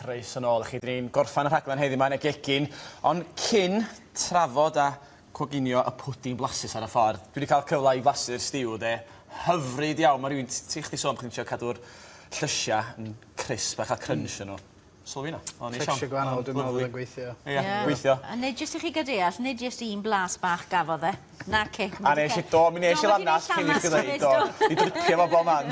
Croeso nôl i chi. Dyn ni'n gorffan y rhaglen heddiw 'ma yn y gegin, ond cyn trafod a coginio y pwdin blasus ar y ffordd, dwi 'di cael cyfle i flasu'r stew de. Hyfryd iawn. Ma' rywun t- ti chdi sôn bo' chdi'n trio cadw'r llysia yn crisp a cha'l crunch yn nhw. Sylwi 'na. O neis iawn. Texture gwahanol dwi'n meddwl fydd yn gweithio. Ie. Gweithio. A nid jyst i chi ga'l deall, nid jyst un blas bach gafodd e. Naci. A nesh i do mi nesh i lanast cyn i chdi ddeud do. I dripio fo bob man.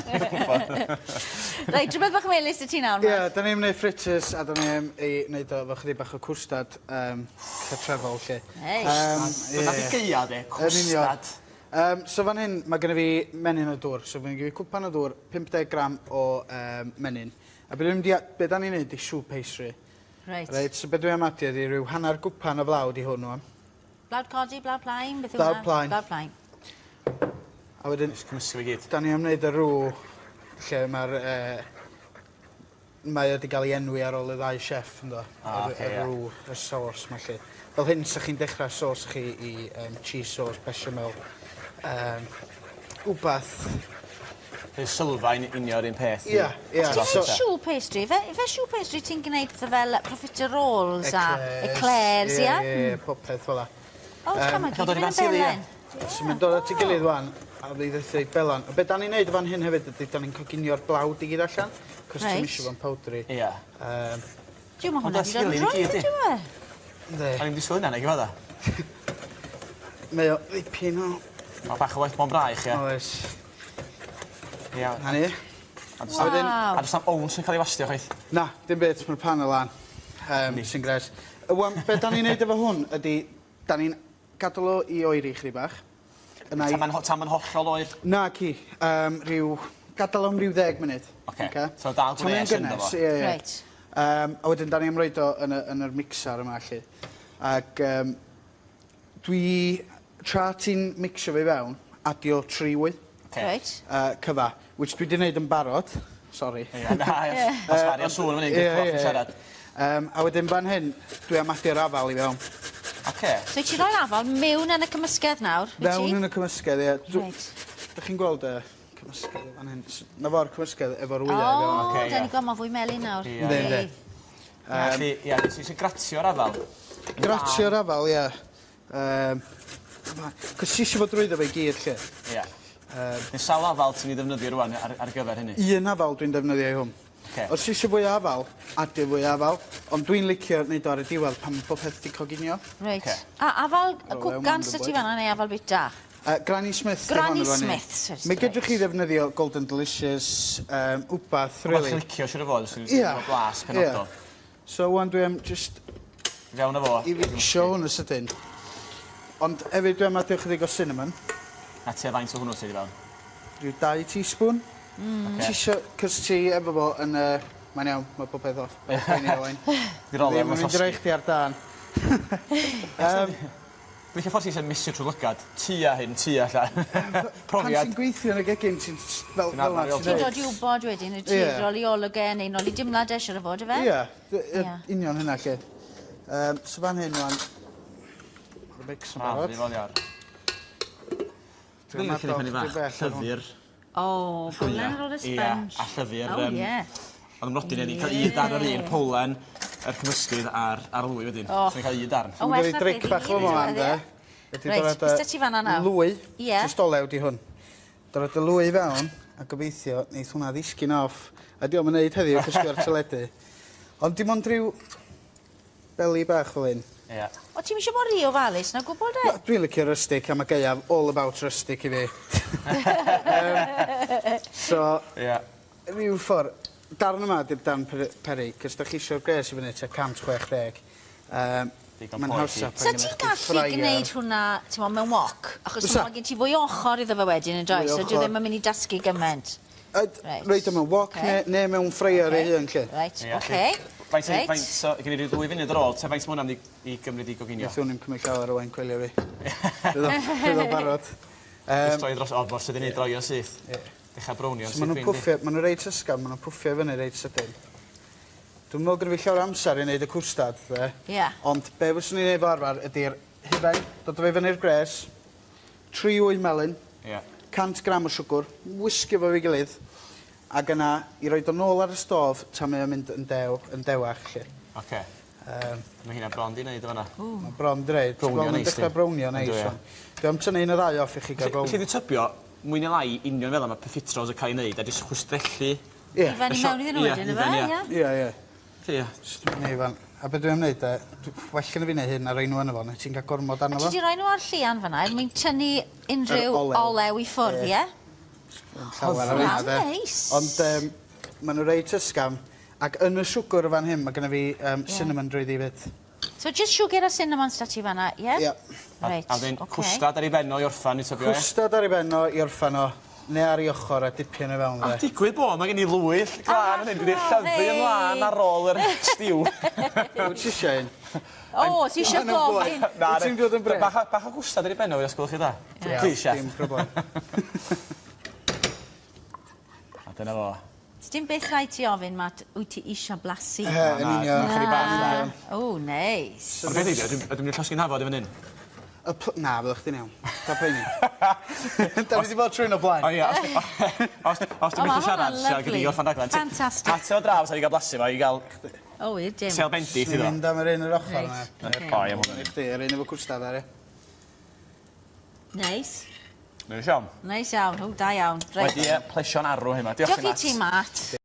Reit rhywbeth bach melys 'da ti nawr Mark. Ie 'dan ni am neud fritters a 'dan ni am ei neud o efo chydig bach o cwstad yym cartrefol 'lly. Neis. Yym ie. Dyna 'di gaea 'de cwstad. Yym so fan hyn ma' gynno fi menyn o dŵr so ma' gynno fi cwpan o ddŵr 50 gram o yym menyn. A be' dwi mynd i a- be' 'dan ni'n neud 'di choux pastry. Reit. Reit so be' dwi am adio 'di ryw hannar gwpan o flawd i hwn ŵan. Blawd codi, blawd plaen, beth yw hwnna? Blawd plaen. Blawd plaen. A wedyn... Jyst cymysgu fe gyd. 'Dan ni am wneud y roux lle ma'r yy mae o 'di ga'l 'i enwi ar ôl y ddau chef yndo? Ah oce ie. Y roux y sauce 'ma 'lly. Fel hyn 'sach chi'n dechra sauce chi i yym cheese sauce bechamel yym wbath Rhoi sylfaen unio yr un peth. Ia ia. Os ti'n neud choux pastry fe ife choux pastry ti'n gneud pethe fel profiteroles a eclairs ia? Ie ie ie popeth fel 'a. O t'mo' ma' gyd yn mynd yn belen. So ma'n dod at 'i gilydd ŵan a fydd eitha belan. A be' 'dan ni'n neud yn fan hyn hefyd ydi 'dan ni'n coginio'r blawd i gyd allan. 'C'os ti'm isio fo'n powdry. Ia. Yym. Duw ma' hwnna 'di dod yn drwm on'd yw e? Yndi. O'n i'm disgwl hynna nag i fadda. Mae o ddipyn o... Ma' bach o waith mewn braich ia? Oes. Ia. 'Na ni. A do's na'm... Wedyn... A do's na'm ows yn ca'l 'i wastio chwaith. Na, dim byd, ma'r pan ar lan. Yym sy'n grêt. Ŵan be' 'dan ni'n neud efo hwn ydi 'dan ni'n gadal o i oeri chydig bach. Yna i... Tan ma'n ho- tan ma'n hollol oer? Naci, yym rhyw gadal o am ryw ddeg munud. Oce. Oce? So dal gwres ynddo fo? Ie ie. Reit. Yym a wedyn 'dan ni am roid o yn y yn yr mixer yma 'lly. Ag yym dwi tra ti'n micsio fo i fewn, adio tri wy. Oce. Reit. Yy cyfa, which dwi 'di neud yn barod. Sori. Ie na ia. Ma' sbario sŵn yn fan 'yn Ie cloch ie yn siarad. Yym a wedyn fan hyn dwi am adio'r afal i fewn. Oce. So wyt ti'n rhoi'r afal miwn yn y cymysgedd nawr, wyt ti? Fewn yn y cymysgedd ie. Dw- Reit. 'Dych chi'n gweld y cymysgedd yn fan hyn? S- 'Na fo'r cymysgedd efo'r wyau i fewn. O, Oce, ie. 'dan ni'n gweld ma' fwy melyn nawr. Ie. Yndi yndi. Felly ia ti isie gratio'r afal? Gratio'r afal ie. Yym 'c'os ti isio fo drwyddo fo i gyd 'lly. Ia. Yym. Ne' sawl afal ti'n 'i ddefnyddio rŵan ar ar gyfer hynny? Un afal dwi'n defnyddio i hwn. Oce. Os ti isio fwy o afal, adio fwy o afal, ond dwi'n licio neud o ar y diwedd pan ma' popeth 'di coginio. Reit. Oce. A afal cwcan sy ti fan 'na neu afal bita? Granny Smith 'di hon Granny yn fan 'yn. Smith Mi gedrwch chi ddefnyddio Golden Delicious, yym wbath rili. Wbath chi'n licio siŵr o fod os ti'n Ia. efo blas penodol. Ia. So ŵan dwi am jyst... Fewn â fo. I ficsio hwn yn sydyn. Ond hefyd dwi am adio chydig o cinnamon. A tua faint o hwnnw sydd i fewn? Rhyw dau teaspoon. Hmm. Oce. Ti isio 'c'os ti efo fo yn y mae'n iawn ma' popeth off. Paid poeni Owain. Diddorol Ddim yn mynd i roi chdi ar dân. Yym. Dwi'n licio ffordd ti mesur trwy lygad. Tua hyn, tua ella. Profiad. Pan ti'n gweithio yn y gegin ti'n s- fel fel 'na ti'n Ti'n dod i wbod wedyn wyt ti nôl i olwg e neu nôl i dimlad e siŵr o fod yfe? Ie. Yy union hynna 'lly. Yym so fan hyn ŵan ma'r mix yn barod. Dwi'n licio prynu bach llyfr. O, powlen ar ôl y sponge. Ie, a llyfr... O ie. O'dd 'y mrodyr i 'di ca'l un darn o'r un, powlen, yr cymysgydd a'r a'r lwy wedyn. O. So o'n i'n ca'l un darn. O well na dric bach o fama ynde? Reit, be' sy 'da ti fan 'na nawr? Lwy. Ie. Jyst olew 'di hwn. Dod â lwy i fewn a gobeithio neith hwnna ddisgyn off. A 'di o'm yn neud heddiw achos dwi ar teledu. Ond dim ond ryw beli bach fel 'yn. Ie. O ti'm isio bo' ry ofalus na gwbwl de? Na, dwi'n licio rustic a ma' gaeaf all about rustic i fi. Yym so... Ie. Ryw ffor darn yma 'di'r darn pery- peryg 'c'os 'dach chi isio'r gres i fyny tua 160 yym Digon ma'n poeth i. hawsa pan Sa gynnoch ti'n chdi gallu fryer. gneud hwnna t'mo' mewn wok? Achos Fysa. ma' gen ti fwy o ochor iddo fe wedyn yndoes? Mwy o So dyw e ochor. ddim yn mynd i dasgu gyment. Yd- Reit. roid o mewn wok Ocê. ne' ne' mewn fryer ei hun 'lly. Reit, Ie, oce. Faint Reit. faint o gen i ryw ddwy funud ar ôl, ta faint ma' hwnna mynd i i gymryd i goginio? Neith hwn 'im cymryd llawer o wain coelio fi. Fydd o fydd o'n barod. Yym. Jyst droi dros o mor sydyn i droi o'n syth. Ie. Dechra brownio yn So ma' nw'n pwffio ma' n'w reit ysgafn ma' nw'n pwffio i fyny reit sydyn. Dwi'm me'wl gynno fi llawer o amser i neud y cwstad 'de. Ie. Ond be' fyswn i'n neud fel arfar ydi'r hufen, dod â fo i fyny'r gwres, tri wy melyn. Ie. 100 gram o siwgr, wisgo fo efo'i gilydd. Ac yna i roid o nôl ar y stôf tan mae o'n mynd yn dew, yn dewach 'lly. Oce. Mae hynna bron 'di neud o fanna. Mae bron 'di roid. Brownio Mae'n neis dechrau di. brownio neis Yndw, ie. wan. Dwi am tynnu un neu ddau off i chi gael Felly gweld. dwi tybio, mwy neu lai union fel 'a ma' profiteroles yn cael ei wneud a jyst chwistrellu. Ie. Hufen i mewn iddyn nhw Ie, wedyn yfe? hufen, ie. Ie. Ie, ie. Ie. Jyst neu fan. A be dwi am wneud de, well gynna fi neud hyn a roi nhw arno fo, neu ti'n cael gormod arno Ti fo. 'di roi nhw ar llian fanna er mwyn tynnu unrhyw Yr olew. olew i ffwrdd, ie? Llawer ar hynna, de. Neis. Ond ma' nhw reit ysgafn. Ac yn y siwgr fan hyn, mae gynna fi cinnamon drwyddi fyd. So just sugar a cinnamon sy 'da ti fanna, ie? Ie. Reit, A wedyn ocê. cwstad ar ei ben o i orffan i tybio, ie? Cwstad ar ei ben o i orffan o, neu ar ei ochr a dipyn o fewn A de. digwydd bo, mae gen i lwy glân yn hyn, dwi wedi llyfu ymlaen ar ôl yr stew. Wyt ti eisiau un? O, ti eisiau Ma' nhw'n gofyn? boi. Wyt ti'n dod yn brêc? Bach, bach o gwstad ar ei ben o, os gwelwch chi dda. Please, chef. Dim problem. A dyna fo. Sdim byth rhaid ti ofyn, Matt, wyt ti eisiau blasu? Ie, yn union. Chydig bach, na. O, neis. Ond beth ydi, ydw i'n mynd i llosgi'n hafod i fan hyn? Na, fyddwch chdi'n iawn. Da poeni. Da ni wedi bod trwy'n o blaen. O ie, os dwi'n O, ma' methu siarad, hwnna'n siarad gyda i lyfli. orffan raglen. Fantastic. Ateb o draw, sa'n i gael blasu fo, i gael O, wir, dim. sel bendith Ni'n iddo. mynd am yr un yr ochr yna. Reit, ocê. O ie, ma' hwnna'n I chdi, yr un efo cwstad ar e. Neis. Neis iawn. Neis iawn. O, da iawn. Reit. Wedi plesio'n arw hyn 'ma. Diolch Diolch i ti, Matt.